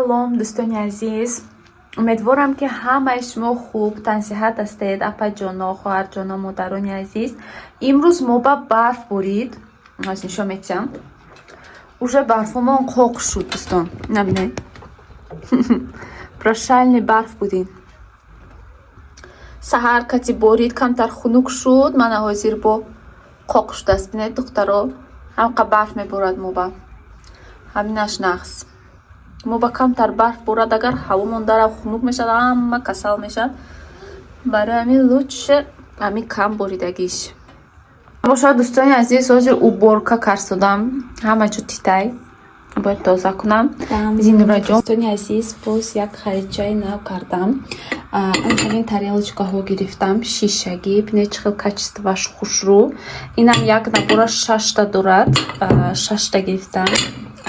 Салом, дӯстони азиз. Умедворам, ки ҳамаи шумо хуб, тансиҳат ҳастед, апаҷоно, хоҳарҷоно, модарони азиз. Имрӯз мо ба барф борид. Аз нишон метиҳам. Уже барфумон қоқ шуд, дӯстон. Набинед. Прощальный барф будин. Саҳар кати борид, камтар хунук шуд. Мана ҳозир бо қоқ шудааст. Бинед, духтаро, ҳамқа барф меборад мо ба. Ҳаминаш нағз. Мо ба камтар барф борад, агар ҳавомон дарав хунук мешавад, ҳама касал мешавад. Барои ҳамин лучше ҳамин кам боридагиш бошад. Дӯстони азиз, ҳозир уборка карсодам, ҳама ҷо титай, бояд тоза кунам. Зинураҷон, дӯстони азиз, боз як харидчаи нав кардам. Ан ҳамин тарелочкаҳо гирифтам, шишагӣ. Бинед, чӣ хел качествоаш хушрӯ. Инам як набора шашта дорад, шашта гирифтам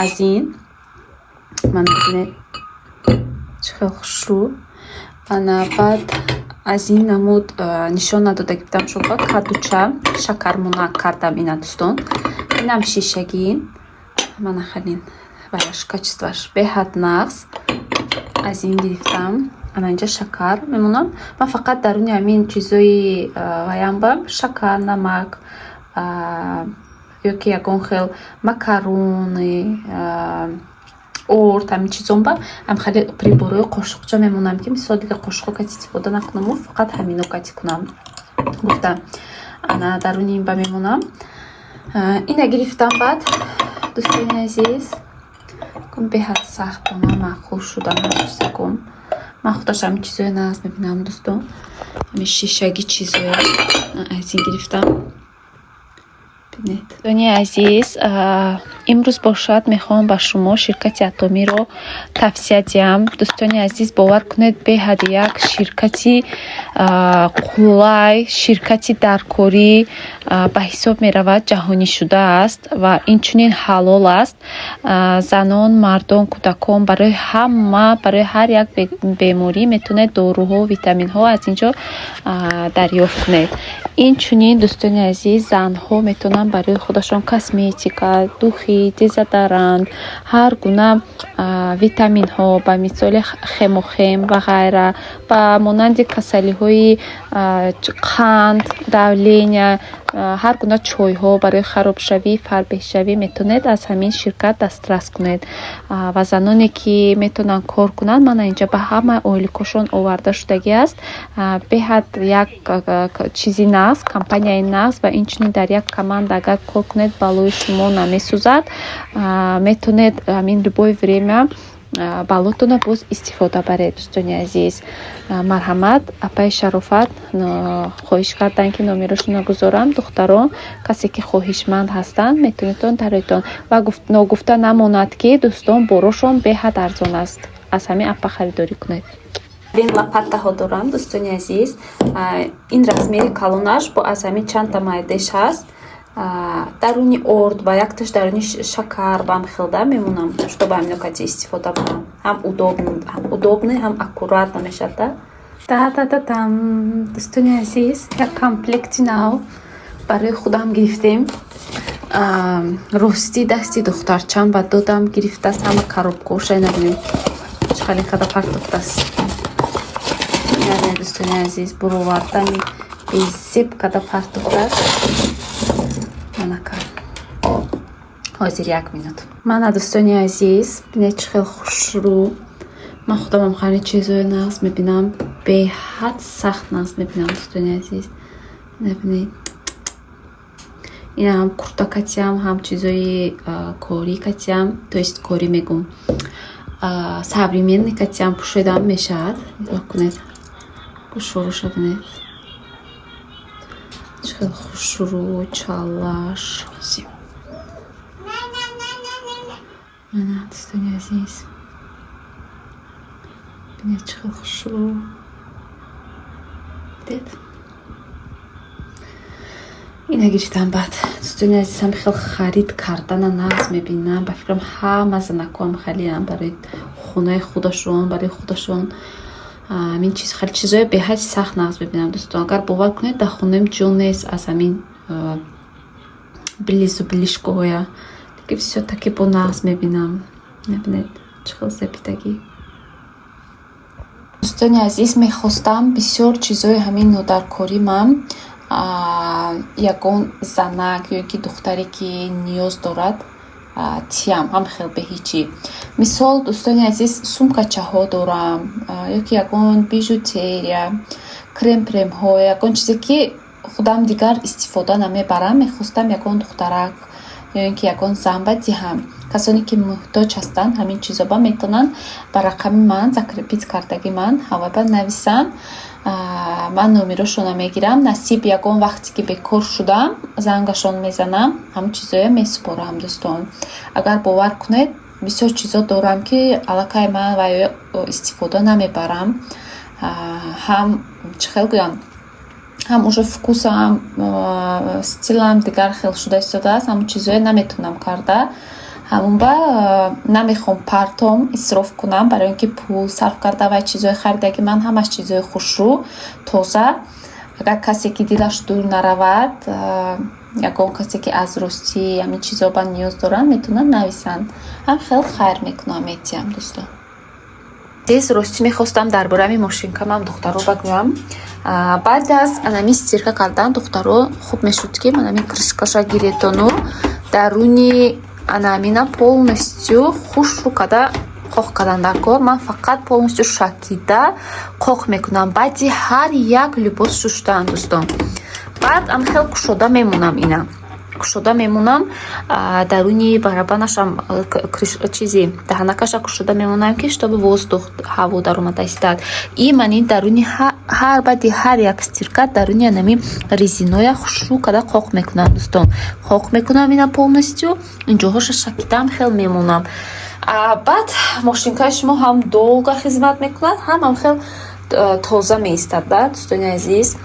аз ин. Мана, бинед, чӣ хел хушрӯ. Ана, баъд аз ин намуд нишон надода гирифтам шуба кадуча шакармонак кардам ина, дӯстон. Инам шишагӣ. Мана, халин ваяш качествоаш беҳад нағз. Аз ин гирифтам. Ана, инҷа шакар мемонам. Ман фақат даруни ҳамин чизои ваямба шакар, намак ё ки ягон хел макарони, орд, ҳамин чизонба ҳам хеле приборҳои қошуқча мемонам, ки мисол дигар қошуқҳо кати истифода накунаму фақат ҳамино кати кунам гуфта, ана, даруни ин ба мемонам. Ина гирифтам. Баъд, дӯстони азиз, беҳад сахт ба ман маъқул шудам чизаком. Ман худаш ҳамин чизои нағз мебинам, дӯстон, ҳамин шишагӣ чизоя. Аз ин гирифтам. Бинед, дӯстони азиз, имрӯз бошад, мехоҳам ба шумо ширкати Атомиро тавсия диҳам. Дӯстони азиз, бовар кунед, беҳад як ширкати қулай, ширкати даркорӣ ба ҳисоб меравад, ҷаҳонӣ шудааст ва инчунин ҳалол аст. Занон, мардон, кӯдакон, барои ҳама, барои ҳар як беморӣ метавонед доруҳо, витаминҳо аз ин ҷо дарёфт кунед. Инчунин, дӯстони азиз, занҳо метавонанд барои худашон косметика, духи, дезодорант, ҳар гуна витаминҳо, ба мисоли хемохем ва ғайра, ба монанди касалиҳои қанд, давления, ҳар гуна чойҳо барои харобшавӣ, фарбеҳшавӣ метавонед аз ҳамин ширкат дастрас кунед. Ва заноне, ки метавонанд кор кунанд, мана, инҷа ба ҳама ойликҳошон оварда шудагӣ аст. Беҳад як чизи нағз, компанияи нағз. Ва инчунин дар як команда агар кор кунед, балои шумо намесӯзад. Метавонед ҳамин любое время балотона боз истифода баред. Дӯстони азиз, марҳамат. Апаи Шарофат хоҳиш карданд, ки номерошонро гузорам. Духтарон, касе ки хоҳишманд ҳастанд, метавонедтон дароитон. Ва ногуфта намонад, ки, дӯстон, борошон беҳад арзон аст. Аз ҳамин апа харидорӣ кунед. Ин лопатаҳо дорам, дӯстони азиз. Ин размери калонаш бо аз ҳамин чандта майдеш ҳаст. Даруни орд ва якташ даруни шакар бам хелда мемонам, чтобы ҳамино кати истифода барам. Ҳам удобный, ҳам аккуратно мешавад. Да та-та-та-там, дӯстони азиз, як комплекти нав барои худам гирифтем. Ростӣ, дасти духтарчам ба додам, гирифтааст ҳама коробкаоша. Набинем, чӣ хеле қада партофтааст. Дӯстони азиз, буровардани безеб када партофтааст. Манака, ҳозир, як минут. Мана, дӯстони азиз, бинед, чӣ хел хушрӯ. Ман худамам хеле чизҳои нағз мебинам, беҳад сахт нағз мебинам, дӯстони азиз. Набинед, ина ҳам курта катиам, ҳам чизҳои корӣ катиам, то есть корӣ мегум, современный катиам пӯшидам мешавад. Нигоҳ кунед, гӯшворуша бинед, чӣ хел хушрӯ, чалаш. Мана, дӯстони азиз, бинед, чӣ хел хушрӯ. Дидед? Ина гирифтам. Баъд, дӯстони азиз, ҳам хел харид кардана нағз мебинам. Ба фикрам, ҳама занакҳоам хелеам барои хонаи худашон, барои худашон ҳамин чиз, хеле чизҳои беҳади сахт нағз мебинам. Дӯстон, агар бовар кунед, дар хонаем ҷо нест аз ҳамин близу ближкоҳоя, ки всё-таки бо нағз мебинам. Набинед, Чӣ хел зебидагӣ. Дӯстони азиз, мехостам бисёр чизҳои ҳамин нодаркорӣ ман ягон занак ё ки духтаре, ки ниёз дорад, тиям ҳам хел беҳичӣ. Мисол, дӯстони азиз, сумкачаҳо дорам ё ки ягон бижутерия, крем-премҳо, ягон чизе, ки худам дигар истифода намебарам, мехостам ягон духтарак ё ин ки ягон зан ба диҳам. Касоне, ки муҳтоҷ ҳастанд ҳамин чизоба, метавонанд ба рақами ман, закрепить кардаги ман, ҳавайба нависанд. Ман номерошонро мегирам. Насиб, ягон вақте ки бекор шудам, зангашон мезанам, ҳамон чизоя месупорам. Дӯстон, агар бовар кунед, бисёр чизо дорам, ки аллакай ман вай истифода намебарам. Ҳам, чӣ хел гӯям, ҳам уже вкусам, стилам дигар хел шуда истодааст. Ҳамон чизое наметавонам карда. Ҳамон ба намехоҳам партом, исроф кунам, барои ин ки пул сарф карда вай чизои харидаги ман ҳамаш чизои хушрӯ, тоза. Агар касе ки дилаш дур наравад, ягон касе, ки аз ростӣ ҳамин чизо ба ниёз доранд, метавонанд нависанд. Ҳам хел хайр мекунам, метиҳам, дӯстон. Тез ростӣ мехостам дар бораи ҳамин мошинкамам духтаро багӯям. Баъд аз анами стирка кардан, духтаро, хуб мешуд, ки манами крышкаша гиретону даруни анамина полностью хушрӯ карда қоқ кардан дар кор. Ман фақат полностью шакида қоқ мекунам баъди ҳар як либос шуштан, дӯстон. Баъд ам хел кушода мемонам, ина кушода мемонам, даруни барабанашам, чизи даҳанакаша кушода мемонам, ки чтобы воздух, ҳаво даромада истад. И ман ин даруни ҳар баъди ҳар як стирка даруни анами резиноя хушрӯ карда қоқ мекунам, дӯстон. Қоқ мекунам ина полностью, инҷоҳоша шакидаам хел мемонам. Баъд мошинкаи шумо ҳам долго хизмат мекунад, ҳам хел тоза меистад. Да, дӯстони азиз,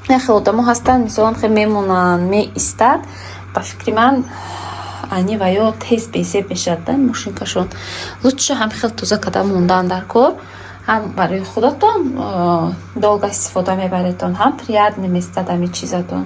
як хел одамо ҳастанд, мисолан, хел мемонанд, меистад. Ба фикри ман, ани ва ё тез безеб мешавад да мошинкашон. Лучше ҳам хел тоза карда мондан дар кор. Ҳам барои худатон долго истифода мебаредтон, ҳам приятно местад ҳамин чизатон.